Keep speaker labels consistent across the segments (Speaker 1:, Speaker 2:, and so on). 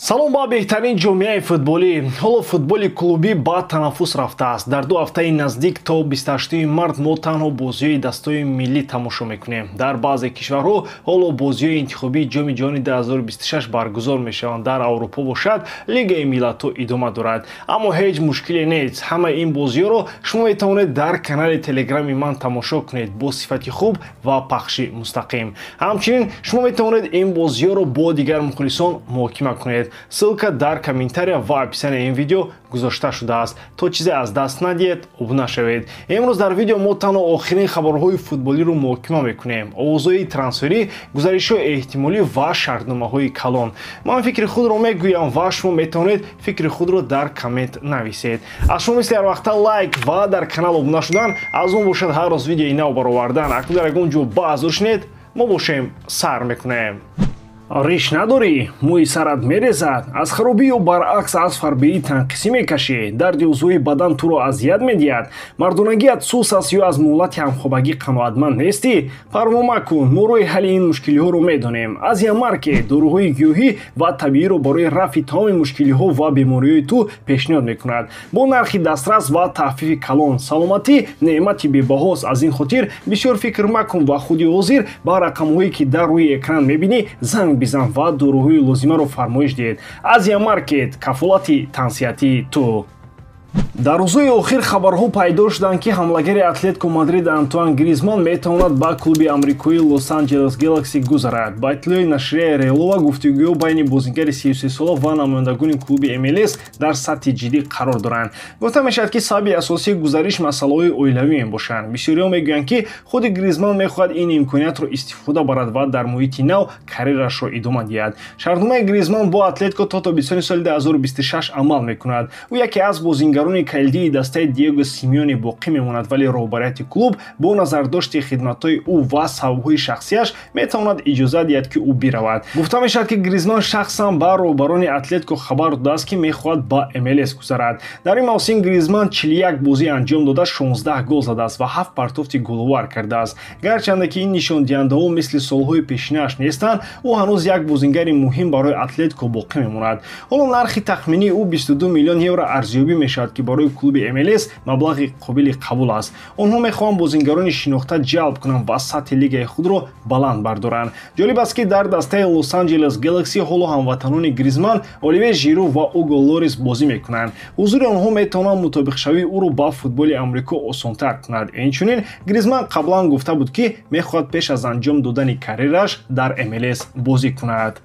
Speaker 1: Салом ба беҳтарин ҷомеаи футболӣ. Ҳоло футболи клубӣ ба танаффус рафтааст. Дар ду ҳафтаи наздик то 28 март мо танҳо бозиҳои дастаҳои миллӣ тамошо мекунем. Дар баъзе кишварҳо ҳоло бозиҳои интихобии Ҷоми ҷаҳони 2026 баргузор мешаванд. Дар Аврупо бошад, Лигаи миллатҳо идома дорад. Аммо ҳеҷ мушкиле нест. Ҳамаи ин бозиҳоро шумо метавонед дар канали телеграми ман тамошо кунед бо сифати хуб ва пахши мустақим. Ҳамчунин шумо метавонед ин бозиҳоро бо дигар мухлисон муҳокима кунед. Ссылка дар комментария ва описанияи ин видео гузошта шудааст. То чизе аз даст надиҳед, обуна шавед. Имрӯз дар видео мо танҳо охирин хабарҳои футболиро муҳокима мекунем: овозҳои трансферӣ, гузаришҳои эҳтимолӣ ва шартномаҳои калон. Ман фикри худро мегӯям ва шумо метавонед фикри худро дар коммент нависед. Аз шумо мисли ҳарвақта лайк ва дар канал обуна шудан, аз он бошад ҳар рӯз видеои нав баровардан. Акнун дар ягон ҷо баҳс шунед, мо бошем сар мекунем. Риш надорӣ, мӯи сарат мерезад, аз харобӣ ё баръакс аз фарбеӣ танқисӣ мекашӣ, дарди узвҳои бадан туро азият медиҳад, мардонагият сус аст ё аз муҳлати ҳамхобагӣ қаноатманд нестӣ? Парво макун, мо роҳи ҳалли ин мушкилиҳоро медонем. Азия Маркет доруҳои гиёҳӣ ва табииро барои рафъи тамоми мушкилиҳо ва бемориҳои ту пешниҳод мекунад бо нархи дастрас ва таҳфифи калон. Саломатӣ неъмати бебаҳост. Аз ин хотир бисёр фикр макун ва худи ҳозир ба рақамҳое, ки дар рӯи экран мебинӣ, занг бизан ва доруҳои лозимаро фармоиш диҳед. Азия Маркет, кафолати тансиҳатии ту. Дар рӯзҳои охир хабарҳо пайдо шуданд, ки ҳамлагари Атлетико Мадрид Антуан Гризман метавонад ба клуби амрикоии Лос-Анҷелес Гэлакси гузарад. Ба иттилои нашрияи Релова, гуфтугӯҳо байни бозигари 33сола ва намояндагони клуби МЛС дар сатҳи ҷиддӣ қарор доранд. Гуфта мешавад, ки сабаби асосии гузариш масъалаҳои оилавӣ мебошанд. Бисёриҳо мегӯянд, ки худи Гризман мехоҳад ин имкониятро истифода барад ва дар муҳити нав карьерашро идома диҳад. Шартномаи Гризман бо Атлетико то тобистони соли 2026 амал мекунад. Ӯ яке аз бозингарони калидии дастаи Диего Симеоне боқӣ мемонад, вале роҳбарияти клуб бо назардошти хидматҳои ӯ ва сабабҳои шахсияш метавонад иҷозат диҳад, ки ӯ биравад. Гуфта мешавад, ки Гризман шахсан ба роҳбарони Атлетико хабар додааст, ки мехоҳад ба МЛС гузарад. Дар ин мавсим Гризман 41 бозӣ анҷом дода, 16 гол задааст ва 7 партофти головар кардааст. Гарчанде ки ин нишондиҳандаҳо мисли солҳои пешинааш нестанд, ӯ ҳанӯз як бозингари муҳим барои Атлетико боқӣ мемонад. Ҳоло нархи тахминии ӯ 22 миллион евро арзёбӣ мешавад, ки барои клуби МЛС маблағи қобили қабул аст. Онҳо мехоҳанд бозингарони шинохта ҷалб кунанд ва сатҳи лигаи худро баланд бардоранд. Ҷолиб аст, ки дар дастаи Лос-Анҷелес Гэлакси ҳоло ҳамватанони Гризман Оливе Жиру ва Уго Лорис бозӣ мекунанд. Ҳузури онҳо метавонанд мутобиқшавии ӯро ба футболи Амрико осонтар кунад. Инчунин Гризман қаблан гуфта буд, ки мехоҳад пеш аз анҷом додани карьераш дар МЛС бозӣ кунад.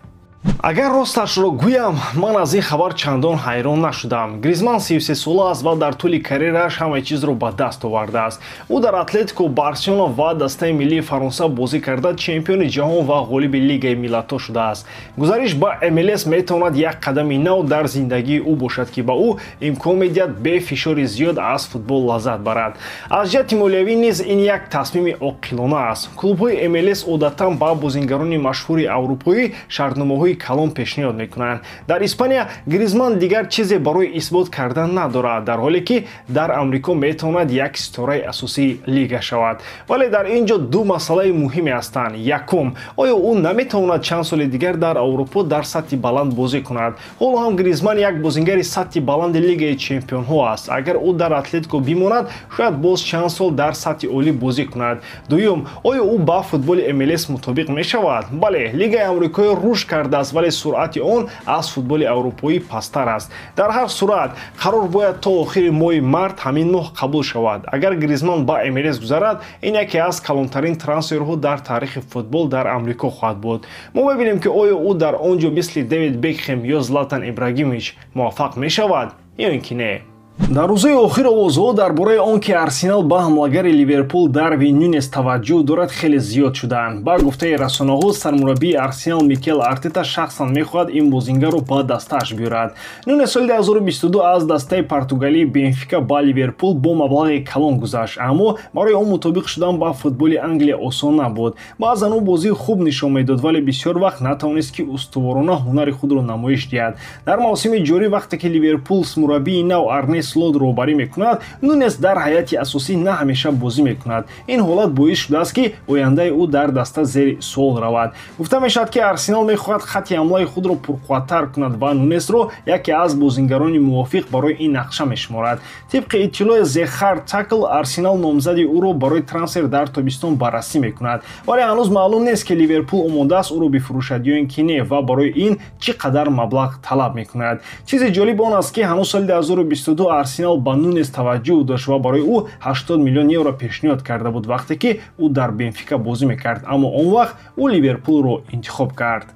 Speaker 1: Агар росташро гӯям, ман аз ин хабар чандон ҳайрон нашудам. Гризман 33сола аст ва дар тӯли карьерааш ҳамаи чизро ба даст овардааст. Ӯ дар Атлетико, Барселона ва дастаи миллии Фаронса бозӣ карда, чемпиони ҷаҳон ва ғолиби Лигаи миллатҳо шудааст. Гузариш ба МЛС метавонад як қадами нав дар зиндагии ӯ бошад, ки ба ӯ имкон медиҳад бе фишори зиёд аз футбол лаззат барад. Аз ҷиҳати молиявӣ низ ин як тасмими оқилона аст. Клубҳои МЛС одатан ба бозингарони машҳури аврупоӣ шартномаҳои калон пешниҳод мекунанд. Дар Испания Гризман дигар чизе барои исбот кардан надорад, дар ҳоле ки дар Амрико метавонад як ситораи асосии лига шавад. Вале дар ин ҷо ду масъалаи муҳиме ҳастанд. Якум, оё ӯ наметавонад чанд соли дигар дар Аврупо дар сатҳи баланд бозӣ кунад? Ҳоло ҳам Гризман як бозингари сатҳи баланди Лигаи чемпионҳо аст. Агар ӯ дар Атлетико бимонад, шояд боз чанд сол дар сатҳи олӣ бозӣ кунад. Дуюм, оё ӯ ба футболи МЛС мутобиқ мешавад? Бале, лигаи амрикоӣ рушд кардааст, вале суръати он аз футболи аврупоӣ пасттар аст. Дар ҳар сурат қарор бояд то охири моҳи март ҳамин моҳ қабул шавад. Агар Гризман ба МЛС гузарад, ин яке аз калонтарин трансферҳо дар таърихи футбол дар Амрико хоҳад буд. Мо мебинем, ки оё ӯ дар он ҷо мисли Дэвид Бекхем ё Златан Ибрагимович муваффақ мешавад ё ин ки не. Дар рӯзҳои охир овозҳо дар бораи он, ки Арсенал ба ҳамлагари Ливерпул Дарвин Нюнес таваҷҷӯҳ дорад, хеле зиёд шудаанд. Ба гуфтаи расонаҳо, сармураббии Арсенал Микел Артета шахсан мехоҳад ин бозингарро ба дастааш биёрад. Нюнес соли 2022 аз дастаи португалии Бенфика ба Ливерпул бо маблағи калон гузашт, аммо барои он мутобиқ шудан ба футболи Англия осон набуд. Баъзан ӯ бозии хуб нишон медод, вале бисёр вақт натавонист, ки устуворона ҳунари худро намоиш диҳад. Дар мавсими ҷорӣ, вақте ки Ливерпул мураббии нав Арне Слот роҳбарӣ мекунад, Нунес дар ҳайати асосӣ на ҳамеша бозӣ мекунад. Ин ҳолат боис шудааст, ки ояндаи ӯ дар даста зери суол равад. Гуфта мешавад, ки Арсенал мехоҳад хатти ҳамлаи худро пурқувваттар кунад ва Нунесро яке аз бозингарони мувофиқ барои ин нақша мешуморад. Тибқи иттилои The Hard Tackle, Арсенал номзади ӯро барои трансфер дар тобистон баррасӣ мекунад, вале ҳанӯз маълум нест, ки Ливерпул омодааст ӯро бифурӯшад ё ин ки не ва барои ин чӣ қадар маблағ талаб мекунад. Чизи ҷолиб он аст, ки ҳанӯз соли 2022 Арсенал ба Нунес таваҷҷӯҳ дошт ва барои ӯ 80 миллион евро пешниҳод карда буд, вақте ки ӯ дар Бенфика бозӣ мекард, аммо он вақт ӯ Ливерпулро интихоб кард.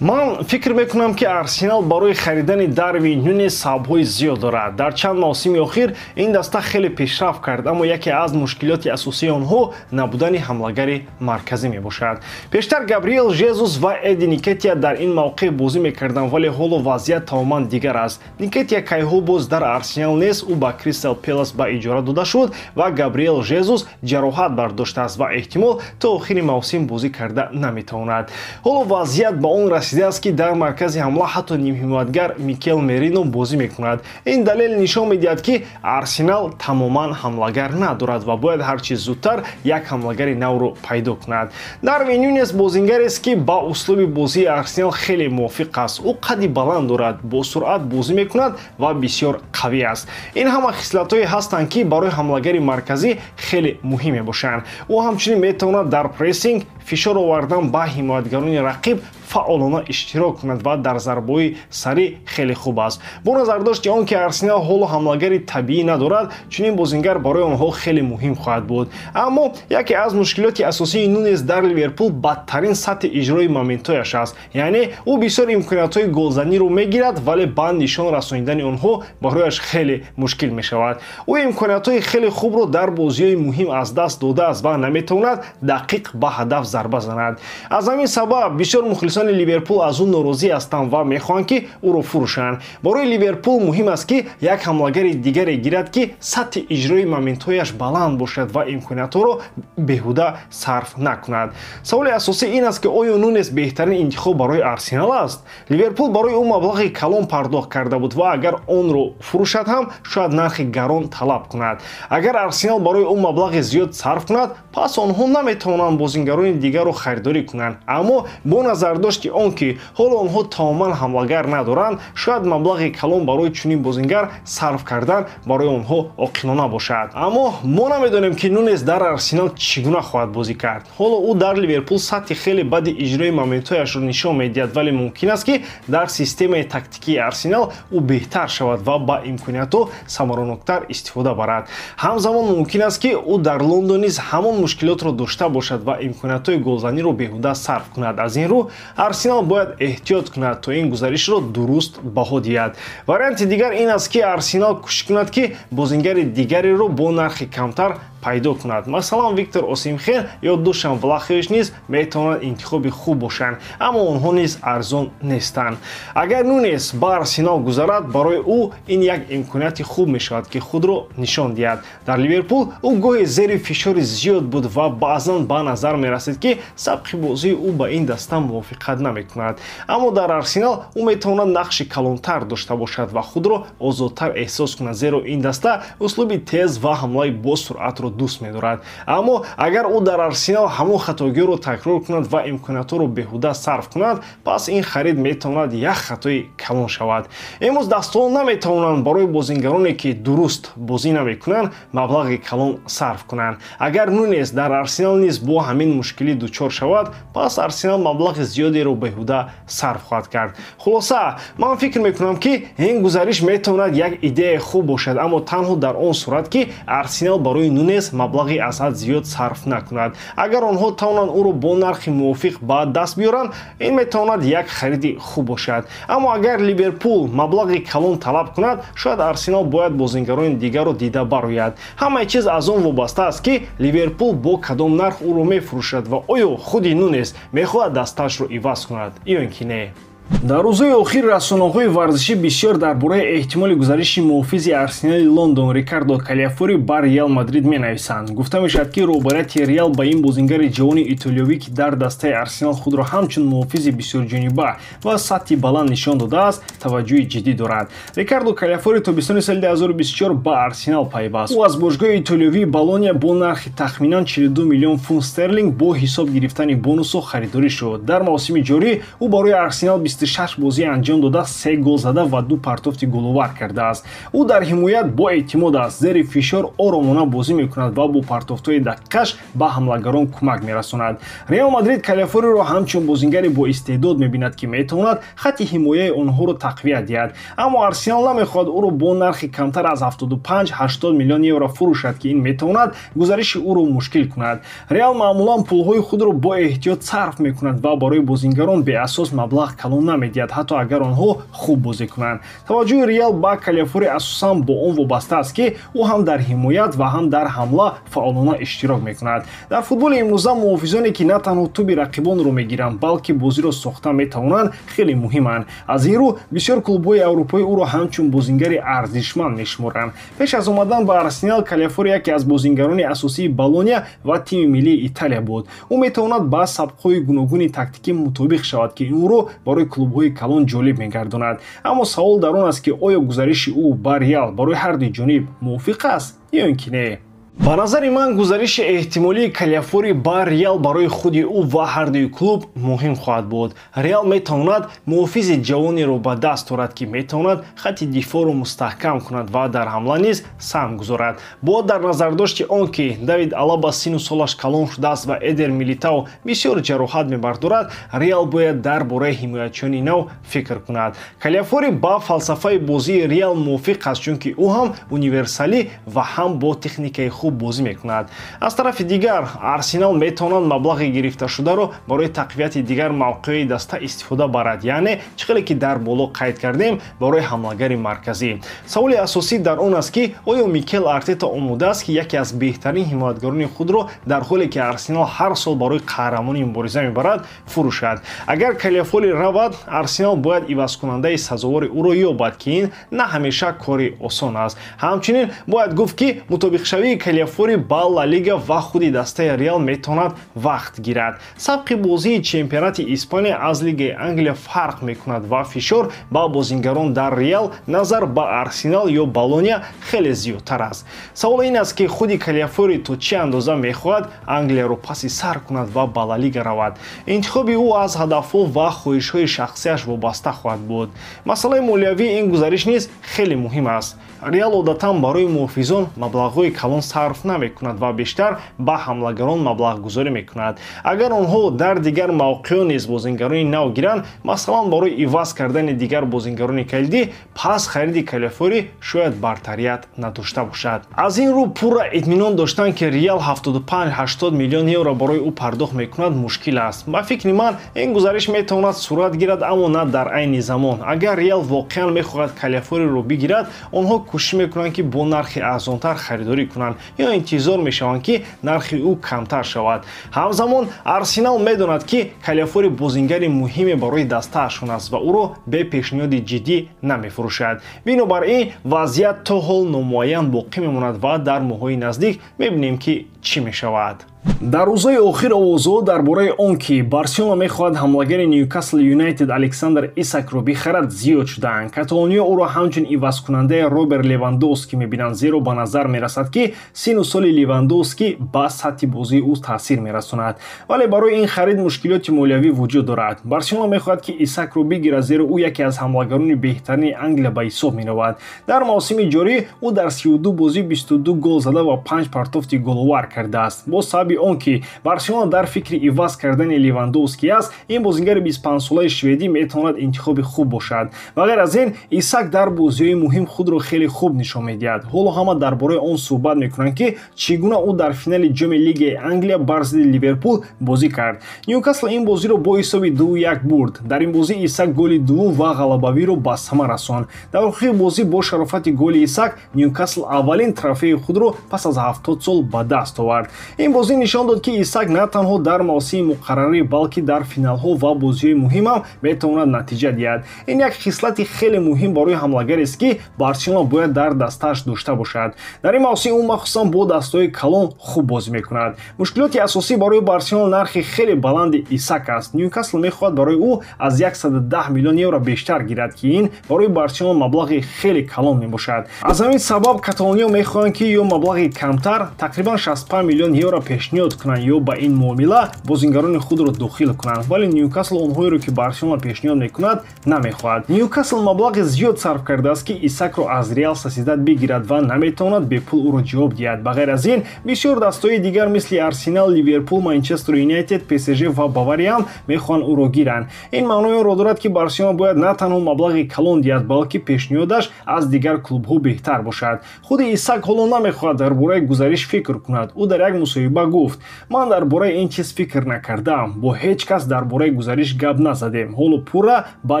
Speaker 1: Ман фикр мекунам, ки Арсенал барои харидани Дарвин Нунес сабабҳои зиёд дорад. Дар чанд мавсими охир ин даста хеле пешрафт кард, аммо яке аз мушкилоти асосии онҳо набудани ҳамлагари марказӣ мебошад. Пештар Габриэл Жезус ва Эди Никетия дар ин мавқеъ бозӣ мекарданд, вале ҳоло вазъият тамоман дигар аст. Никетия кайҳо боз дар Арсенал нест, ӯ ба Кристал Пелас ба иҷора дода шуд ва Габриэл Жезус ҷароҳат бардоштааст ва эҳтимол то охири мавсим бозӣ карда наметавонад. Ҳоло вазъият ба он расидааст, ки дар маркази ҳамла ҳатто нимҳимоятгар Микел Мерино бозӣ мекунад. Ин далел нишон медиҳад, ки Арсенал тамоман ҳамлагар надорад ва бояд ҳарчи зудтар як ҳамлагари навро пайдо кунад. Дарвин Нунес бозингарест, ки ба услуби бозии Арсенал хеле мувофиқ аст. Ӯ қадди баланд дорад, бо суръат бозӣ мекунад ва бисёр қавӣ аст. Ин ҳама хислатҳое ҳастанд, ки барои ҳамлагари марказӣ хеле муҳим мебошанд. Ӯ ҳамчунин метавонад дар прессинг, фишор овардан ба ҳимоятгарони рақиб фаъолона иштирок кунад ва дар зарбаҳои сарӣ хеле хуб аст. Бо назардошти он ки Арсенал ҳоло ҳамлагари табиӣ надорад, чунин бозингар барои онҳо хеле муҳим хоҳад буд. Аммо яке аз мушкилоти асосии Нунес дар Ливерпул бадтарин сатҳи иҷрои моментҳояш аст. Яъне ӯ бисёр имкониятҳои голзаниро мегирад, вале ба нишон расонидани онҳо барояш хеле мушкил мешавад. Ӯ имкониятҳои хеле хубро дар бозиҳои муҳим аз даст додааст ва наметавонад дақиқ ба ҳадаф зарба занад. Аз ҳамин сабаб бисёр мухлисони Ливерпул аз ӯ норозӣ ҳастанд ва мехоҳанд, ки ӯро фурӯшанд. Барои Ливерпул муҳим аст, ки як ҳамлагари дигаре гирад, ки сатҳи иҷрои моментҳояш баланд бошад ва имкониятҳоро беҳуда сарф накунад. Саволи асосӣ ин аст, ки оё Нунес беҳтарин интихоб барои Арсенал аст? Ливерпул барои ӯ маблағи калон пардохт карда буд ва агар онро фурӯшад ҳам шояд нархи гарон талаб кунад. Агар Арсенал барои ӯ маблағи зиёд сарф кунад, пас онҳо наметавонанд бозингарони дигарро харидорӣ кунанд. Аммо бо назардошти он ки ҳоло онҳо тамоман ҳамлагар надоранд, шояд маблағи калон барои чунин бозингар сарф кардан барои онҳо оқилона бошад. Аммо мо намедонем, ки Нунес дар Арсенал чӣ гуна хоҳад бозӣ кард. Ҳоло ӯ дар Ливерпул сатҳи хеле бади иҷрои моментҳояшро нишон медиҳад, вале мумкин аст, ки дар системаи тактикии Арсенал ӯ беҳтар шавад ва ба имкониятҳо самараноктар истифода барад. Ҳамзамон мумкин аст, ки ӯ дар Лондон низ ҳамон мушкилотро дошта бошад ва имкониятҳои голзаниро беҳуда сарф кунад. Аз ин рӯ Арсенал бояд эҳтиёт кунад, то ин гузаришро дуруст баҳо диҳад. Варианти дигар ин аст, ки Арсенал кӯшиш кунад, ки бозингари дигареро бо нархи камтар пайдо кунад. Масалан, Виктор Осимхен ё Душан Влахович низ метавонанд интихоби хуб бошанд, аммо онҳо низ арзон нестанд. Агар Нунес ба Арсенал гузарад, барои ӯ ин як имконияти хуб мешавад, ки худро нишон диҳад. Дар Ливерпул ӯ гоҳе зери фишори зиёд буд ва баъзан ба назар мерасид, ки сабқи бозии ӯ ба ин даста мувофиқат намекунад. Аммо дар Арсенал ӯ метавонад нақши калонтар дошта бошад ва худро озодтар эҳсос кунад, зеро ин даста услуби тез ва ҳамлаи босуръатро дӯст медорад. Аммо агар ӯ дар Арсенал ҳамон хатогиҳоро такрор кунад ва имкониятҳоро беҳуда сарф кунад, пас ин харид метавонад як хатои калон шавад. Имрӯз дастаҳо наметавонанд барои бозингароне, ки дуруст бозӣ намекунанд, маблағи калон сарф кунанд. Агар Нунес дар Арсенал низ бо ҳамин мушкилӣ дучор шавад, пас Арсенал маблағи зиёдеро беҳуда сарф хоҳад кард. Хулоса, ман фикр мекунам, ки ин гузариш метавонад як идеяи хуб бошад, аммо танҳо дар он сурат, ки Арсенал барои Нунес маблағи аз ҳад зиёд сарф накунад. Агар онҳо тавонанд ӯро бо нархи мувофиқ ба даст биёранд, ин метавонад як хариди хуб бошад. Аммо агар Ливерпул маблағи калон талаб кунад, шояд Арсенал бояд бозингарони дигарро дида барояд. Ҳамаи чиз аз он вобаста аст, ки Ливерпул бо кадом нарх ӯро мефурӯшад ва оё худи Нунес мехоҳад дастаашро иваз кунад ё ин ки не. Дар рӯзҳои охир расонаҳои варзишӣ бисёр дар бораи эҳтимоли гузариши муҳофизи Арсенали Лондон Рикардо Калиафори ба Реал Мадрид менависанд. Гуфта мешавад, ки роҳбарияти Реал ба ин бозингари ҷавони итолиёвӣ, ки дар дастаи Арсенал худро ҳамчун муҳофизи бисёрҷониба ва сатҳи баланд нишон додааст, таваҷҷӯҳи ҷиддӣ дорад. Рикардо Калиафори тобистони соли 2024 ба Арсенал пайваст. Ӯ аз бошгоҳи итолиёвии Болония бо нархи тахминан 42 миллион фунт стерлинг бо ҳисоб гирифтани бонусҳо харидорӣ шуд. Дар мавсими ҷорӣ ӯ барои Арсенал 26 бозӣ анҷом дода, 3 гол зада ва 2 партофти головар кардааст. Ӯ дар ҳимоят бо эътимод аст, зери фишор оромона бозӣ мекунад ва бо партофтҳои дақиқаш ба ҳамлагарон кӯмак мерасонад. Реал Мадрид Калиафориро ҳамчун бозингари боистеъдод мебинад, ки метавонад хатти ҳимояи онҳоро тақвият диҳад. Аммо Арсенал намехоҳад ӯро бо нархи камтар аз 75-80 миллион евро фурӯшад, ки ин метавонад гузариши ӯро мушкил кунад. Реал маъмулан пулҳои худро бо эҳтиёт сарф мекунад ва барои бозингарон беасос маблағ калон намедиҳад, ҳатто агар онҳо хуб бозӣ кунанд. Таваҷҷӯҳи Реал ба Калиафори асосан бо он вобаста аст, ки ӯ ҳам дар ҳимоят ва ҳам дар ҳамла фаъолона иштирок мекунад. Дар футболи имрӯза муҳофизоне, ки на танҳо туби рақибонро мегиранд, балки бозиро сохта метавонанд, хеле муҳиманд. Аз ин рӯ бисёр клубҳои аврупоӣ ӯро ҳамчун бозингари арзишманд мешуморанд. Пеш аз омадан ба Арсенал Калиафори яке аз бозингарони асосии Болония ва тими миллии Италия буд. Ӯ метавонад ба сабқҳои гуногуни тактикӣ мутобиқ шавад, ки ӯро барои клубҳои калон ҷолиб мегардонад. Аммо савол дар он аст, ки оё гузариши ӯ ба Реал барои ҳар ду ҷониб мувофиқ аст ё ин ки не? Ба назари ман, гузариши эҳтимолии Калиафори ба Реал барои худи ӯ ва ҳардуи клуб муҳим хоҳад буд. Реал метавонад муҳофизи ҷавонеро ба даст орад, ки метавонад хатти дифоъро мустаҳкам кунад ва дар ҳамла низ саҳм гузорад. Бо дар назардошти он ки Давид Алаба сину солаш калон шудааст ва Эдер Милитао бисёр ҷароҳат мебардорад, Реал бояд дар бораи ҳимоятчиёни нав фикр кунад. Калиафори ба фалсафаи бозии Реал мувофиқ аст, чунки ӯ ҳам универсалӣ ва ҳам бо техникаи хуб бозӣ мекунад. Аз тарафи дигар, Арсенал метавонад маблағи гирифташударо барои тақвияти дигар мавқеи даста истифода барад, яъне чӣ хеле ки дар боло қайд кардем, барои ҳамлагари марказӣ. Саволи асосӣ дар он аст, ки оё Микел Артета омода аст, ки яке аз беҳтарин ҳимоятгарони худро дар ҳоле ки Арсенал ҳар сол барои қаҳрамонӣ мубориза мебарад, фурӯшад. Агар Калиафори равад, Арсенал бояд ивазкунандаи сазовори ӯро ёбад, ки ин на ҳамеша кори осон аст. Ҳамчунин бояд гуфт, ки мутобиқшавии Калиафори ба Ла Лига ва худи дастаи Реал метавонад вақт гирад. Сабқи бозии чемпионати Испания аз Лигаи Англия фарқ мекунад ва фишор ба бозингарон дар Реал назар ба Арсенал ё Болония хеле зиёдтар аст. Савол ин аст, ки худи Калиафори то чӣ андоза мехоҳад Англияро паси сар кунад ва ба Ла Лига равад. Интихоби ӯ аз ҳадафҳо ва хоҳишҳои шахсияш вобаста хоҳад буд. Масъалаи молиявии ин гузариш низ хеле муҳим аст. Реал одатан барои муҳофизон маблағҳои калон сарф намекунад ва бештар ба ҳамлагарон маблағгузорӣ мекунад. Агар онҳо дар дигар мавқеъ низ бозингарони нав гиранд, масалан барои иваз кардани дигар бозингарони калидӣ, пас хариди Калиафори шояд бартарият надошта бошад. Аз ин рӯ пурра итминон доштан, ки Реал 75-80 миллион евро барои ӯ пардохт мекунад, мушкил аст. Ба фикри ман, ин гузариш метавонад сурат гирад, аммо на дар айни замон. Агар Реал воқеан мехоҳад Калиафориро бигирад, онҳо кӯшиш мекунанд, ки бо нархи арзонтар харидорӣ кунанд ё интизор мешаванд, ки нархи ӯ камтар шавад. Ҳамзамон Арсенал медонад, ки Калиафори бозингари муҳиме барои дастаашон аст ва ӯро бе пешниҳоди ҷиддӣ намефурӯшад. Бинобар ин вазъият то ҳол номуайян боқӣ мемонад ва дар моҳҳои наздик мебинем, ки чӣ мешавад. Дар рӯзҳои охир овозҳо дар бораи он, ки Барселона мехоҳад ҳамлагари Ньюкасл Юнайтед Александр Исакро бихарад, зиёд шудаанд. Каталониё ӯро ҳамчун ивазкунандаи Роберт Левандовски мебинанд, зеро ба назар мерасад, ки сину соли Левандовски ба сатҳи бозии ӯ таъсир мерасонад. Вале барои ин харид мушкилоти молиявӣ вуҷуд дорад. Барселона мехоҳад, ки Исакро бигирад, зеро ӯ яке аз ҳамлагарони беҳтарини Англия ба ҳисоб меравад. Дар мавсими ҷорӣ ӯ дар 32 бозӣ 22 гол зада ва 5 партофти головар кардааст. Бо сабаби он ки Барселона дар фикри иваз кардани Левандовски аст, ин бозингари 25-солаи шведӣ метавонад интихоби хуб бошад. Ва ғайр аз ин, Исак дар бозиҳои муҳим худро хеле хуб нишон медиҳад. Ҳоло ҳама дар бораи он суҳбат мекунанд, ки чӣ гуна ӯ дар финали ҷоми Лигаи Англия бар зидди Ливерпул бозӣ кард. Ньюкасл ин бозиро бо ҳисоби 2-1 бурд. Дар ин бозӣ Исак голи дуввум ва ғалабавиро ба самар расонд. Дар охири бозӣ бо шарофати голи Исак Ньюкасл аввалин трофеи худро пас аз 70 сол ба даст овард. Ин бозӣ нишон дод, ки Исак на танҳо дар мавсими муқаррарӣ, балки дар финалҳо ва бозиҳои муҳим ҳам метавонад натиҷа диҳад. Ин як хислати хеле муҳим барои ҳамлагарест, ки Барселона бояд дар дастааш дошта бошад. Дар ин мавсим ӯ махсусан бо дастҳои калон хуб бозӣ мекунад. Мушкилоти асосӣ барои Барселона нархи хеле баланди Исак аст. Ньюкасл мехоҳад барои ӯ аз 110 миллион евро бештар гирад, ки ин барои Барселона маблағи хеле калон мебошад. Аз ҳамин сабаб каталониё мехоҳанд, ки ё маблағи камтар, тақрибан 65 миллион евро пешниҳод кунанд, ё ба ин муомила бозингарони худро дохил кунанд. Вале Ньюкасл онҳоеро, ки Барселона пешниҳод мекунад, намехоҳад. Ньюкасл маблағи зиёд сарф кардааст, ки Исакро аз Реал Сосьедад бигирад ва наметавонад бепул ӯро ҷавоб диҳад. Ба ғайр аз ин, бисёр дастҳои дигар мисли Арсенал, Ливерпул, Манчестер Юнайтед, ПСЖ ва Бавария ҳам мехоҳанд ӯро гиранд. Ин маънои онро дорад, ки Барселона бояд на танҳо маблағи калон диҳад, балки пешниҳодаш аз дигар клубҳо беҳтар бошад. Худи Исак ҳоло намехоҳад дар бораи гузариш фикр кунад. Ӯ дар як мусоҳиба гуфт: «Ман дар бораи ин чиз фикр накардаам, бо ҳеҷ кас дар бораи гузариш гап назадем. Ҳоло пурра ба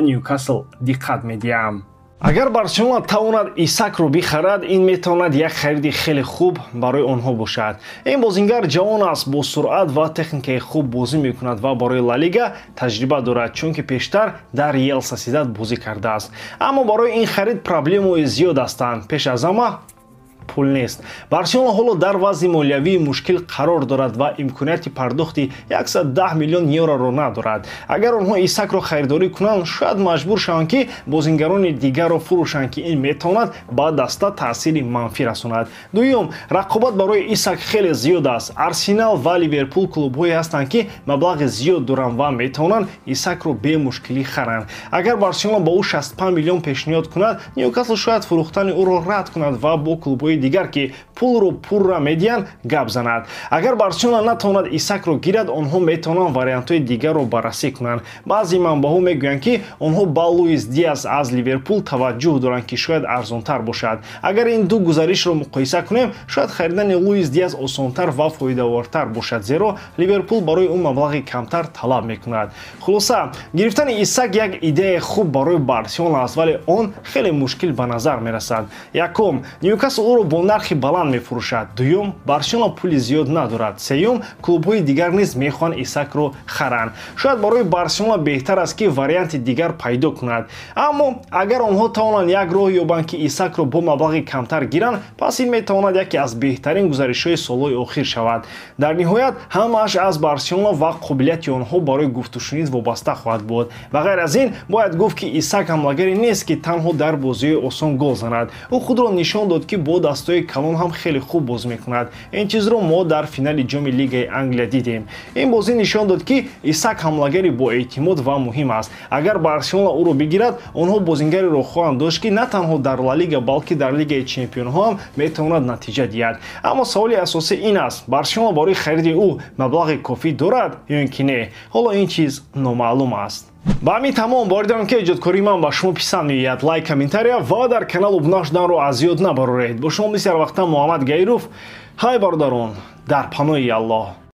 Speaker 1: Ньюкасл диққат медиҳам». Агар Барселона тавонад Исакро бихарад, ин метавонад як хариди хеле хуб барои онҳо бошад. Ин бозингар ҷавон аст, бо суръат ва техникаи хуб бозӣ мекунад ва барои Ла Лига таҷриба дорад, чунки пештар дар Реал Сосьедад бозӣ кардааст. Аммо барои ин харид проблемаҳои зиёд ҳастанд. Пеш аз ҳама, пул нест. Барселона ҳоло дар вазъи молиявии мушкил қарор дорад ва имконияти пардохти 110 миллион евроро надорад. Агар онҳо Исакро харидорӣ кунанд, шояд маҷбур шаванд, ки бозингарони дигарро фурӯшанд, ки ин метавонад ба даста таъсири манфӣ расонад. Дуюм, рақобат барои Исак хеле зиёд аст. Арсенал ва Ливерпул клубҳое ҳастанд, ки маблағи зиёд доранд ва метавонанд Исакро бемушкилӣ харанд. Агар Барселона ба ӯ 65 миллион пешниҳод кунад, Ньюкасл шояд фурӯхтани ӯро рад кунад ва бо клубҳои дигар, ки пулро пурра медиҳанд, гап занад. Агар Барселона натавонад Исакро гирад, онҳо метавонанд вариантҳои дигарро баррасӣ кунанд. Баъзе манбаъҳо мегӯянд, ки онҳо ба Луис Диас аз Ливерпул таваҷҷӯҳ доранд, ки шояд арзонтар бошад. Агар ин ду гузаришро муқоиса кунем, шояд харидани Луис Диас осонтар ва фоидаовартар бошад, зеро Ливерпул барои ӯ маблағи камтар талаб мекунад. Хулоса, гирифтани Исак як идеяи хуб барои Барселона аст, вале он хеле мушкил ба назар мерасад. Якум, Ньюкасл ӯро бо нархи баланд мефурӯшад. Дуюм, Барселона пули зиёд надорад. Сеюм, клубҳои дигар низ мехоҳанд Исакро харанд. Шояд барои Барселона беҳтар аст, ки варианти дигар пайдо кунад. Аммо агар онҳо тавонанд як роҳ ёбанд, ки Исакро бо маблағи камтар гиранд, пас ин метавонад яке аз беҳтарин гузаришҳои солҳои охир шавад. Дар ниҳоят, ҳамааш аз Барселона ва қобилияти онҳо барои гуфтушунид вобаста хоҳад буд. Ба ғайр аз ин, бояд гуфт, ки Исак ҳамлагаре нест, ки танҳо дар бозиҳои осон гол занад. Ӯ худро нишон дод, ки бо дастҳои калон ҳам хеле хуб бозӣ мекунад. Ин чизро мо дар финали ҷоми Лигаи Англия дидем. Ин бозӣ нишон дод, ки Исак ҳамлагари боэътимод ва муҳим аст. Агар Барселона ӯро бигирад, онҳо бозингареро хоҳанд дошт, ки на танҳо дар Ла Лига, балки дар Лигаи Чемпионҳо ҳам метавонад натиҷа диҳад. Аммо саволи асосӣ ин аст: Барселона барои хариди ӯ маблағи кофӣ дорад ё ин ки не? Ҳоло ин чиз номаълум аст. Ба ҳамин тамом. Боварӣ дорам, ки эҷодкории ман ба шумо писанд меояд. Лайк, комментария ва дар канал обуна шуданро аз ёд набароред. Бо шумо мисли ҳар вақта Муҳаммад Гаиров. Ҳай, бародарон, дар паноҳи Аллоҳ.